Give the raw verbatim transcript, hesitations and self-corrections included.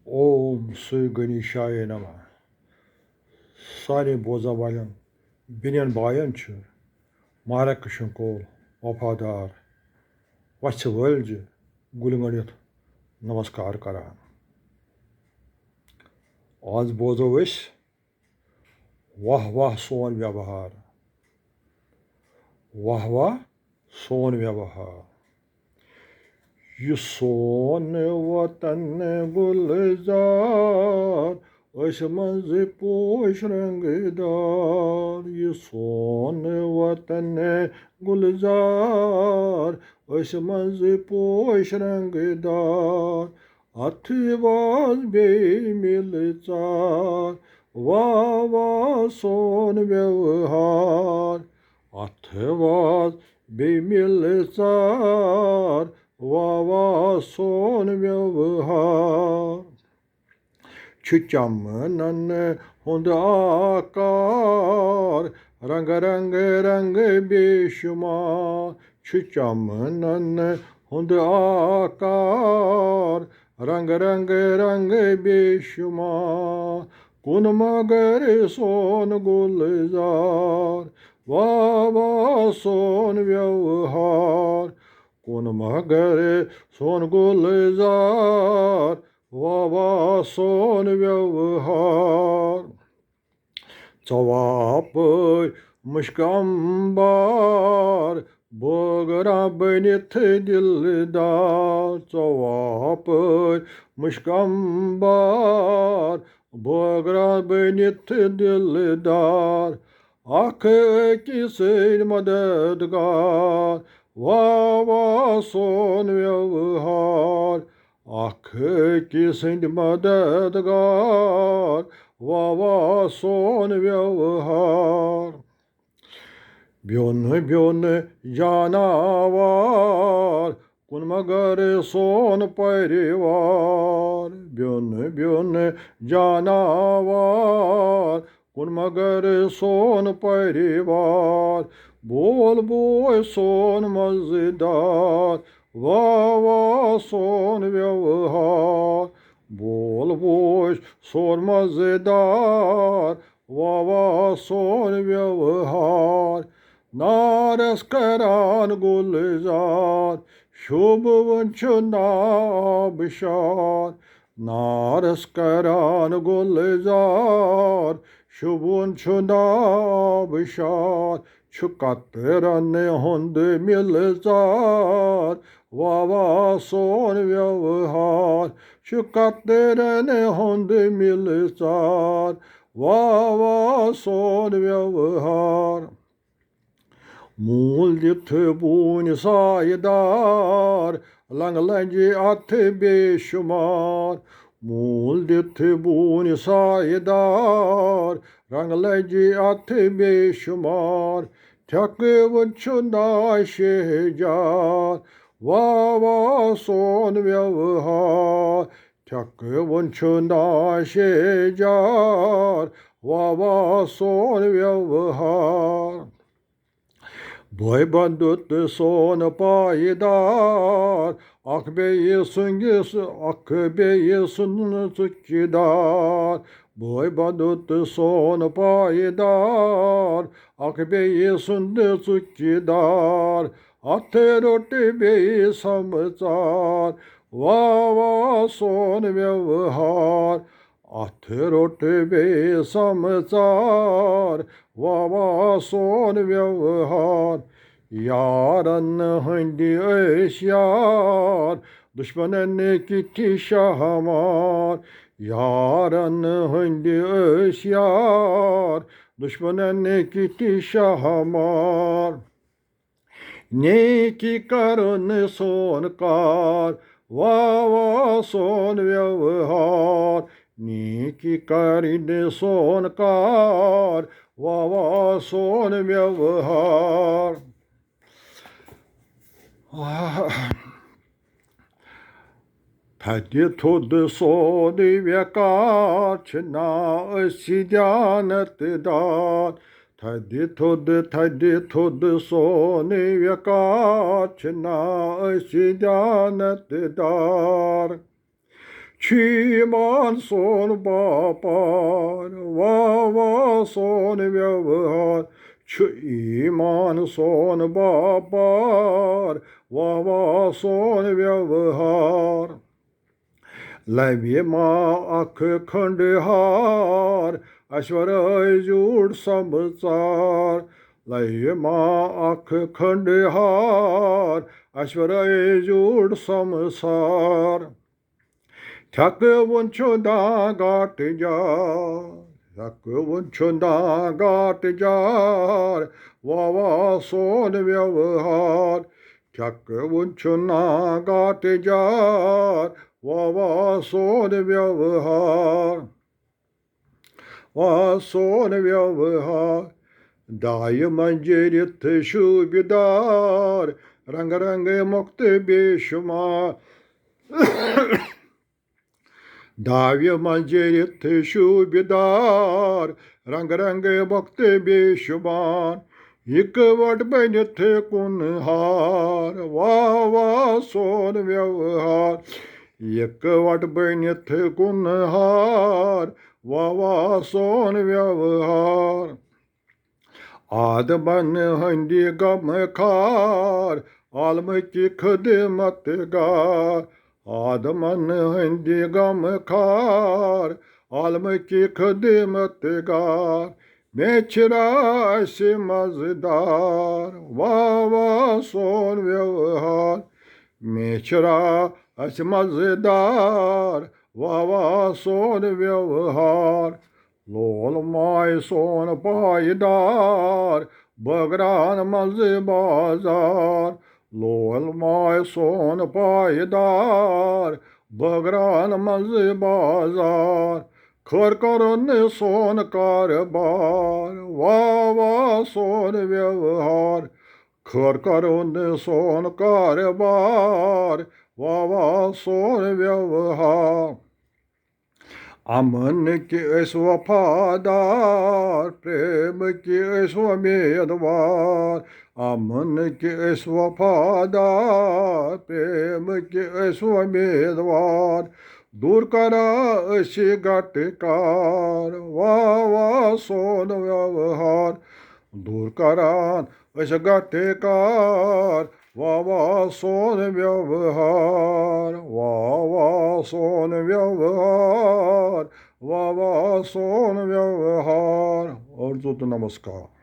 اوم سری گنیشایہ نمہ۔ سارے بوزن والٮ۪ن بیٚنٮ۪ن باین چھُ مارک کشن کول وفادار وژھِ وٲلۍ زِ گُلۍ گٔنڈِتھ نمسکار کران۔ آز بوزو أسۍ واہ واہ سون ویوہار۔ واہ واہ سون ویوہار۔ یہِ سون وطن گُلزار، أسۍ منٛزٕ پوش رنٛگہٕ دار۔ یہِ سون وطن گُلزار، أسۍ منٛزٕ پوش رنٛگہٕ دار۔ اَتھٕ واز بیٚیہِ مِلہٕ ژار، واہ واہ سون ویوہار۔ اَتھٕ واز بیٚیہِ مِلہٕ ژار، واہ واہ سون ویوہار۔ چھُ چمنن ہُنٛد آکار، رنٛگہٕ رنٛگہٕ رنٛگہٕ بے شُمار۔ چھُ چمنن ہُنٛد آکار، رنٛگہٕ رنٛگہٕ رنٛگہٕ بے شُمار۔ کُن مگر سون گُلزار، واہ واہ سون ویوہار۔ کُن مگر سون گُلزار، واہ واہ سون ویوہار۔ ژواپٲرۍ مُشک امبار، بٲگراں بٔنِتھ دِلدار۔ ژواپٲرۍ مُشک امبار، بٲگراں بٔنِتھ دِلدار۔ اکھ أکِس سٕنٛدۍ مددگار، واہ واہ سون ویوہار۔ اکھ أکِس سٕنٛدۍ مددگار، واہ واہ سون ویوہار۔ بیوٚن بیوٚن جاناوار، کُن مگر سون پریوار۔ بیوٚن بیوٚن جاناوار، کُن مگر سون پریوار۔ بول بوے سون مزٕدار، واہ واہ سون ویوہار۔ بول بوے سون مزٕدار، واہ واہ سون ویوہار۔ نارس کران گُلزار، شوٗبوُن چھُ نابشار۔ نارس کران گُلزار، شوٗبوُن چھُ نابشار۔ چھُ قطرن ہُنٛد مِلژار، واہ واہ سون ویوہار۔ چھُ قطرن ہُنٛد مِلژار، واہ واہ سون ویوہار۔ موٗل دِتھ بوٗنۍ سایہِ دار، لنٛگہٕ لنٛجہِ اَتھٕ بے شُمار۔ موٗل دِتھ بوٗنۍ سایہِ دار، رنٛگہٕ لنٛجہِ اَتھٕ بے شُمار۔ ٹھیکہٕ وُن چھُ ناشہجار، واہ واہ سون ویوہار۔ ٹھیکہٕ وُن چھُ ناشہجار، واہ واہ سون ویوہار۔ بوے بندُت سون پایدار، اکھ بیٚیہِ سُنٛد، اکھ بیٚیہِ سُنٛد ژُکہِ دار۔ بوے بندُت سون پایدار، اکھ بیٚیہِ سُنٛد ژُکہِ دار۔ اَتھٕ روٚٹ بیٚیہِ سمژار، واہ واہ سون ویوہار۔ اَتھٕ روٚٹ بیٚیہِ سمژار، واہ واہ سون ویوہار۔ یارن ہٕنٛدۍ ٲسۍ یار، دُشمنن کِتھۍ شاہ مار۔ یارن ہٕنٛدۍ ٲسۍ یار، دُشمنن کِتھۍ شاہ مار۔ نیکی کرُن سون کار، واہ واہ سون ویوہار۔ نیکی کرٕنۍ سون کار، واہ واہ سون ویوہار۔ آہ۔ تھدِ تھوٚد سون ویکار، چھِنا أسۍ دیانت دار۔ تھدِ تھوٚد، تھدِ تھوٚد سون ویکار، چھِنا أسۍ دیانت دار۔ چھُ ایمان سون باپار، واہ واہ سون ویوہار۔ چھُ ایمان سون باپار، واہ واہ سون ویوہار۔ لَوِ ما اکھ کھنٛڈ ہار، اَسہِ وَرٲے زیوٗٹھ سَمژار۔ لَوِ ما اکھ کھنٛڈ ہار، اَسہِ وَرٲے زیوٗٹھ سَمژار۔ ٹھیکہٕ وُن چھُ داں گاٹہٕ جار، ٹھیکہٕ وُن چھُ داں گاٹہٕ جار، واہ واہ سون ویوہار۔ ٹھیکہٕ وُن چھُ ناں گاٹہٕ جار، واہ واہ سون ویوہار۔ واہ سون ویوہار۔ دایہِ منٛز جٔرِتھ شوٗبہِ دار، رنٛگہٕ رنٛگہٕ مۄختہٕ بے شُمار۔ دایہِ منٛز جٔرِتھ شوٗبہِ دار، رنٛگہٕ رنٛگہٕ مۄختہٕ بے شُمار۔ اِکہٕ وٹ بٔنِتھ کُن ہار، واہ واہ سون ویوہار۔ اِکہٕ وٹ بٔنِتھ کُن ہار، واہ واہ سون ویوہار۔ آدمن ہٕنٛدِ غمہٕ خار، عالمٕکہِ خدمت گار۔ آدمن ہٕنٛدِ غمہٕ خار، عالمٕکہِ خدمت گار۔ میچھرا اَسہِ مزٕدار، واہ واہ سون ویوہار۔ میچھرا اَسہِ مزٕدار، واہ واہ سون ویوہار۔ لول ماے سون پایدار، بٲگران منٛزٕ بازار۔ لول ماے سون پایدار، بٲگران منٛزٕ بازار۔ خٲر کرُن سون کارٕبار، واہ واہ سون ویوہار۔ خٲر کرُن سون کارٕبار، واہ واہ سون ویوہار۔ امن کہِ أسۍ وفادار، پریم کہِ أسۍ وۄمیدوار۔ امن کہِ أسۍ وفادار، پریم کہِ أسۍ وۄمیدوار۔ دوٗر کران أسۍ گٹہٕ کار، واہ واہ سون ویوہار۔ دوٗر کران أسۍ گٹہٕ کار، واہ واہ سون ویوہار، واہ واہ سون ویوہار، واہ واہ سون ویوہار۔ عرض و نمسکار۔